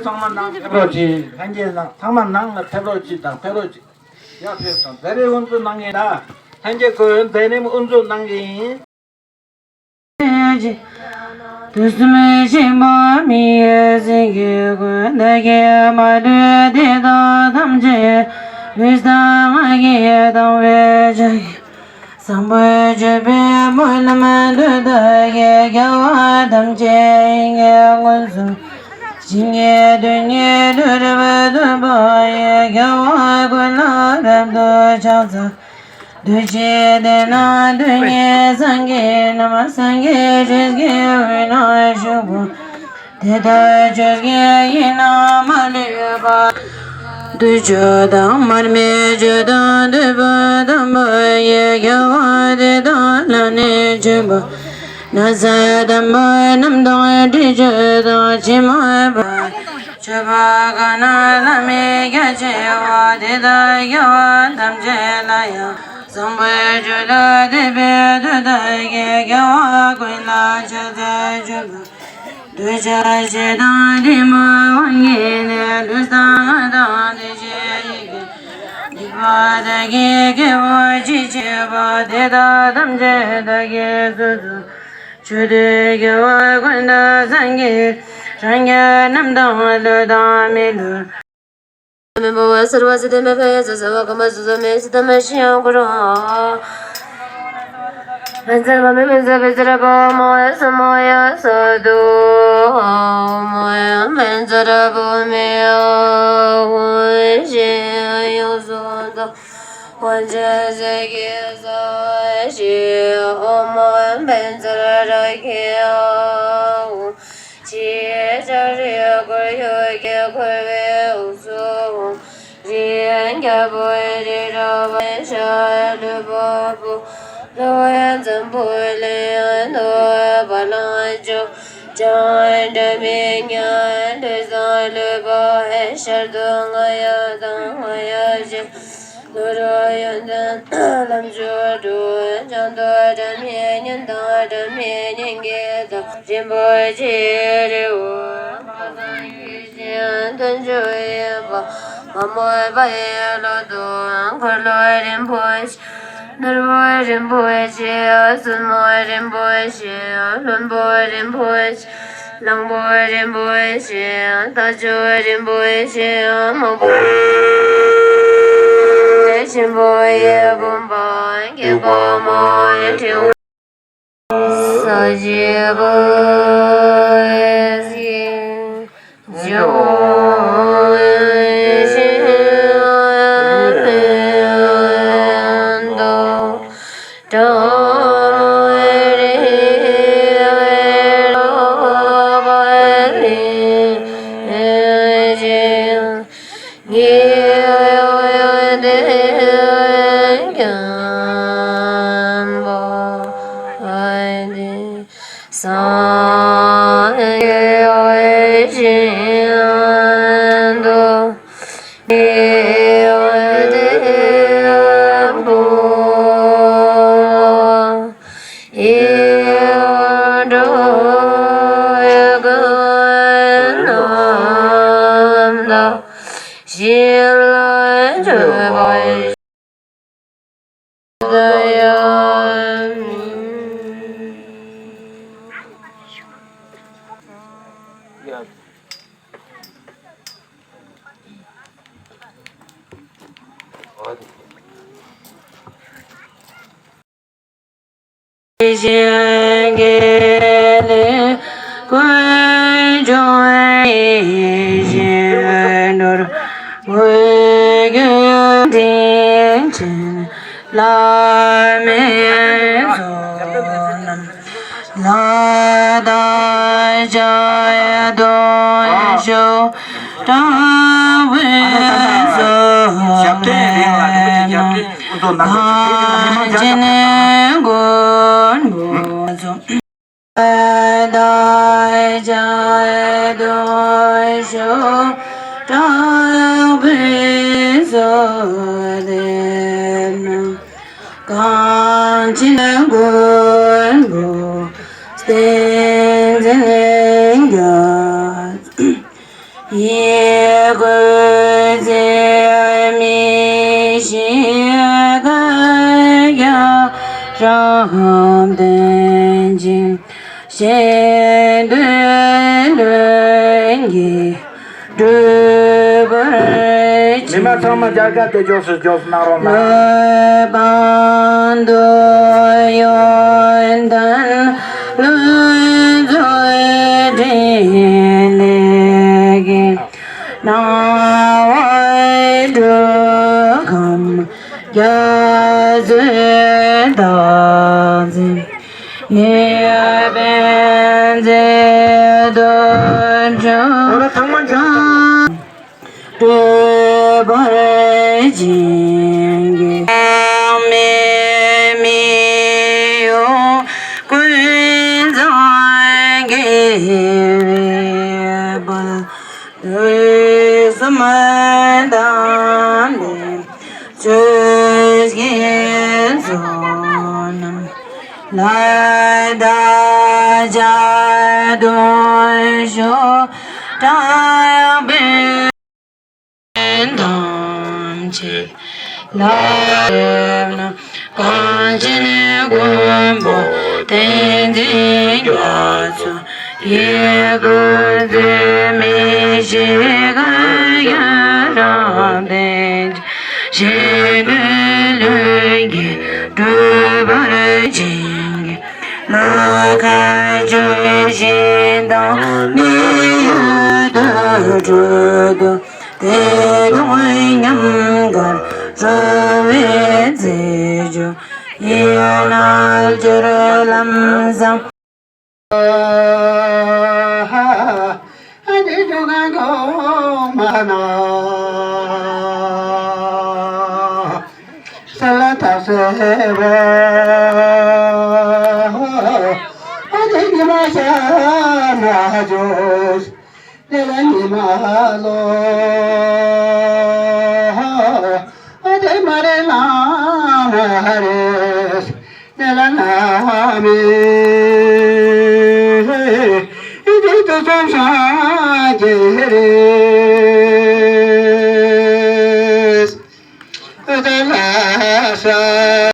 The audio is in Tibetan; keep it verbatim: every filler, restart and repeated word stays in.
ཚང་མ་ནང་ཕེབས་རོགས་གྱིས། ལྷན་རྒྱས་ནང་ཚང་མ་ནང་ལ་ཕེབས་རོགས་གྱིས་དང་ཕེབས་རོགས་གྱིས། ཡར་ཕེབས་དང་མཛད་རིམ་དབུ་འཛུགས་གནང་མཁན་ལ། ལྷན་རྒྱས་ཀུན་མཛད་རིམ་དབུ་འཛུགས་གནང་མཁན་ཡིན། དུས་གསུམ་གཤེགས་པ་མི་ཡི་སེང་གེ་ཀུན། བདག་གིས་མ་ལུས་དེ་དག་ཐམས་ཅད་ལུས་དང་ངག་གིས་དང་བས་ཕྱག་བཟང་པོའི་སྤྱོད་པས་སྨོན་ལམ་མཐུ་དག་གིས། དགེ་བ་ཐམས་ཅད་ཡིད་ཀྱིས་མངོན་སུམ་བྱིན་གྱིས་དོན་གཉིས་ལུས་རབ་ཐོབ་པ་ཡི། དགེ་བ་ཀུན་ལ་རབ་ཏུ་ཕྱག་འཚལ། འདུ་བྱེད་དེ་ན་དོན་གཉིས་སངས་རྒྱས་རྣམས། སངས་རྒྱས་ཆོས་ཀྱི་དབུས་ན་བཞུགས་པ། དེ་ལྟར་ཆོས་ཀྱི་དབྱིངས་རྣམས་མ་ལུས་པ། བདུད་ཀྱི་དང་མར་མེ་ཆོས་དང་ཐོས་པ་དམ་པ་ཡི། དགེ་བ་འདི་དག་ལ་ནི་སྤྱོད་པ། ན་བཟའ་དམ་པ་རྣམས་དང་དྲི་ཆབ་དང་། ཕྱེ་མར་པ་མཆོད་པ་གང་རྣམས་བླ་མེད་རྒྱ་ཆེ་བ། དེ་དག་དགེ་བ་ཐམས་ཅད་ལ་ཡང་། བཟང་པོའི་རྒྱུ་ལ་དད་པའི་མཐུ་དག་གིས། དགེ་བ་ཀུན་ལ་ཕྱག་འཚལ་མཆོད་པ། འདོད་ཆགས་ཞེ་སྡང་གཏི་མུག་དབང་གིས་ནི། ལུས་དང་ངག་དང་འདུ་བྱེད་ཡིད་ཀྱི། སྡིག་པ་དག་གིས་སྐྱེ་བོ་འཆི་བྱེད་པ། དེ་དག་ཐམས་ཅད་བདག་གིས་སོ་སོར་ཆོད་དེ། དགེ་བ་ཀུན་དག་སངས་རྒྱས་སངས་རྒྱས་རྣམས་དང་ལུས་དང་མི་ལུས། མི་འབོར་བ་གསལ་བ་ཟེར་དེ་མེད་པས་ཟེར་ཟེར་བ་གང་མ་ཟུག་ཟོ་མེད་ཟེར་དེ་མ་ཤི་ཡང་ཁོ་རང་། མི་འཛིར་བ་མི་མི་འཛིར་བའི་ཟེར་བ་མོ་ཡ་སོ་མོ་ཡ་སོ་དུ་མོ་ཡ་མི་འཛིར་བ་མི་ཡ་ཧུ་ཤི་ཡང་སོ་དུ། ཧོན་ཅན་ཟེར་གི་ཟ་ཤི་ཨོ་མོ་བན་ཙར་ར་གི་ཨོ། ཅི་ཅར་རི་ཀོར་ཡོ་གི་ཀོར་བེ་ཨུ་སུ། རི་ཡན་རྒྱ་བོ་རི་ར་བན་ཤ་ལུ་བ་བུ། ལུ་ཡན་ཙམ་བུ་ལི་ཡན་དོ་བ་ལང་ཅོ། ཅང་འདྲ་མི་ཉན་འདྲ་ཟང་ལུ་བ་ཧེ་ཤར་དུ་ང་ཡ་དང་ང་ཡ་ཅི། ལུ་རུ་ཡོན་ཏན་ལམ་ཞུ་འགྲོ། ཅང་དུ་འདྲ་མི་ཉན་དང་འདྲ་མི་ཉན་གྱི་དང་། རིན་པོ་ཆེ་རི་བོ་བ་དང་གི་ཅན་དོན་ཆོས་ཡོད་པ། མ་མོ་བ་ཡི་ལོ་དུ་འཁོར་ལོ་རིན་པོ་ཆེ། ནོར་བུ་རིན་པོ་ཆེ། སྲུང་མ་རིན་པོ་ཆེ། བློན་པོ་རིན་པོ་ཆེ། གླང་པོ་རིན་པོ་ཆེ། རྟ་མཆོག་རིན་པོ་ཆེ། མང་པོ་ཆེན་པོ་ཡི་བུམ་པ། དགེ་བ་མ་ཡི་དྲེའུ། ས་གཞི་པ་ཡི་ཇོ་ཞིང་དུ། གངས་ཅན་མགོན་པོ་བསྟན་འཛིན་རྒྱ། ཀུན་མཛེས་མི་ཤེས་ག་རྒྱ་རབ་བརྟན་ཅིང་གཞན་དོན་ལྷུན་གྱིས་གྲུབ་པར་བྱིན། མི་མང་ཚང་མ་རྒྱལ་ཁ་དེ་མགྱོགས་སུ་མགྱོགས་སུ་གནང་རོགས་གནང་། ལྷོད་པ་འདོད་ཡོན་ཏན་ལྷུན་གྱིས་འགྲིབ་ལས་ཀྱི། སྣང་བ་སྤྲོས་ཁམས་རྒྱ་མཚོའི་བདག་འཛིན། ནུས་པའི་མཛད་སྡུད་འཕྲོ་འགྲོས་པར་བྱིན་གྱིས། མེད་མི་གཡོ་ཀུན་བཟང་དགེ་བའི་དཔལ། དུས་གསུམ་དང་ལྡན་ཆོས་ཀྱི་མཚོ་རྣམས་ལ། བདག་ཅག་དོན་ཤོག་དྲག་པོས་ཐམས་ཅད་ལ་ཕེབས་ན། གངས་ཅན་མགོན་པོ་བསྟན་འཛིན་རྒྱ་མཚོ་ཡི། ཀུན་མཛེས་མི་ཤེས་ག་རྒྱ་རབ་བརྟན་ཅིང་། གཞན་དོན་ལྷུན་གྱིས་གྲུབ་པར་བྱིན་གྱིས། ལོ་ཁ་བཅུ་བཞི་དང་ནི་ཡུལ་དུ་སྤྲོད་དོ། དེ་དང་ཉམས་དགར་འགྲོ་བའི་མཛད་སྤྱོད་ཡིན། རྣལ་འབྱོར་ལམ་བཟང་། ཨ་ནི་ཇོ་ང་གོང་མ་ན། ས་ལ་ད་སེ་བ། ཨ་ནི་ཉི་མ་ཤར་ན་ཇོ། དེ་ལ་ཉི་མ་ལོ། ཨ་དེ་མ་རེད་ལ་མ་རེད། དེ་ལ་ན་མེད། ཨི་དེ་དུ་ཙམ་ཤ་ཅེ་རེད། ཨ་དེ་ལ་ཤ།